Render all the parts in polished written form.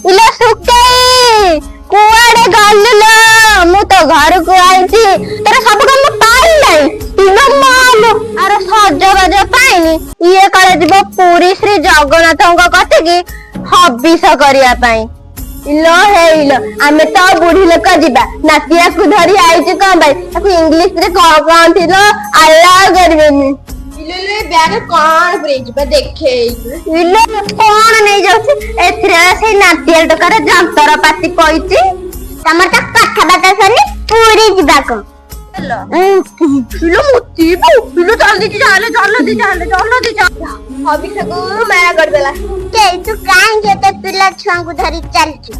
ଇଲୋ ସୁକେଇ, କୁଆଡେ ଗଲୁ ଲୋ? ମୁଁ ତ ଘରକୁ ଆଇଛି। ତୋର ସବୁ କାମ ପାଇନାହିଁ। ଇଲୋ ମାଲୋ, ଆର ସଜବାଜ ପାଇନି। ଇଏ କାଳେ ଯିବ ପୁରୀ ଶ୍ରୀ ଜଗନ୍ନାଥଙ୍କ କତିକି ହବିଷ କରିବା ପାଇଁ। ଇଲୋ ହେଇଲୋ, ଆମେ ତ ବୁଢୀ ଲୋକ ଯିବା, ନାତିଆକୁ ଧରି ଆଇଛୁ କଣ ପାଇଁ? ତାକୁ ଇଂଲିଶ ରେ କଣ କହନ୍ତି ଲୋ? ଆଲାଉ କରିବେନି। ଇଲୋ ଇଲୋ, ଏ ବ୍ୟାଗ କଣ ପୁରେଇଛୁ ବା, ଦେଖେଇ। ଇଲୋ, କଣ ନେଇଯାଉଛି? ଏଥିରେ ସେଇ ନାତିଆ ଟୋକାର ଯନ୍ତର ପାତି ପଇଛି। ତମର ତ କଥାବାର୍ତ୍ତା ସରିନି, ପୁରୀ ଯିବାକୁ। ଇଲୋ ମୁତିବୁ। ଇଲୋ, ଜଲ୍ଦି ଚାଲେ, ଜଲ୍ଦି ଚାଲେ, ଜଲ୍ଦି ଚାଲେ। ହବିଷକୁ ମାରା କରିଦେଲା। କେଇ, ତୁ କାହିଁକି ଏତେ ପିଲା ଛୁଆଙ୍କୁ ଧରି ଚାଲିଛୁ?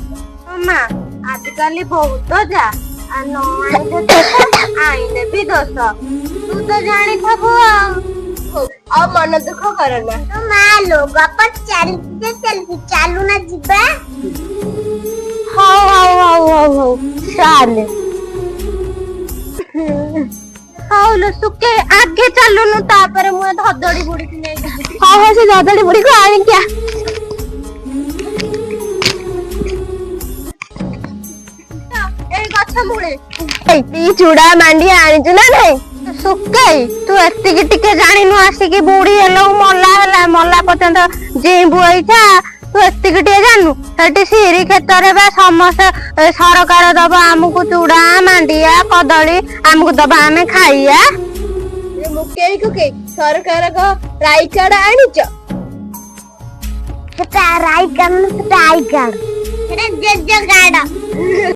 ମା, ଆଜିକାଲି ବହୁତ ଯା ନ ଆଇଲେ ଦୋଷ, ଆଇଲେ ବି ଦୋଷ। ତୁ ତ ଜାଣିଥିବୁ ଆଉ। ହଉ, ଆଉ ମନ ଦୁଃଖ କର ନା। ତୋ ମା ଲୋ, ଗପ ଚାଲିଛି ଯେ ଚାଲିଛି। ଚାଲୁ ନା ଯିବା। ହଉ ହଉ ହଉ ହଉ ହଉ, ଚାଲେ। ହଉ ଲୋ ସୁକେ, ଆଗେ ଚାଲୁନୁ, ତାପରେ ମୁଁ ଏ ଧଦଡି ବୁଢୀକି ନେଇକି ଯିବି। ହଉ ହଉ, ସେ ଧଦଡି ବୁଢୀକୁ ଆଣିକି ଆ। ଏଇ ଗଛ ମୂଳେ ଏଇ ଚୁଡା ମାଣ୍ଡିଆ ଆଣିଛୁ ନା ନାଇଁ? ସୁକେଇ, ତୁ ଏତିକି ଟିକେ ଜାଣିନୁ? ଆସିକି ବୁଢୀ ହେଲୁ, ମଲା ହେଲା ମଲା ପର୍ଯ୍ୟନ୍ତ ଜିଇଁବୁ ଏଇଠା। ତୁ ଏତିକି ଟିକେ ଜାଣିନୁ? ସେଠି ସିରି କ୍ଷେତରେ ବା ସମସ୍ତେ ସରକାର ଦବ ଆମକୁ ଚୁଡା, ମାଣ୍ଡିଆ, କଦଳୀ ଆମକୁ ଦବ, ଆମେ ଖାଇବା। ଏ ମୁକେଇ କୁକେଇ, ସରକାରଙ୍କ ରାଇ କାର୍ଡ ଆଣିଛ? ସେଟା ରାଇ କାର୍ଡ, ସେଟା I card, ସେଟା ଜେଜେ କାର୍ଡ।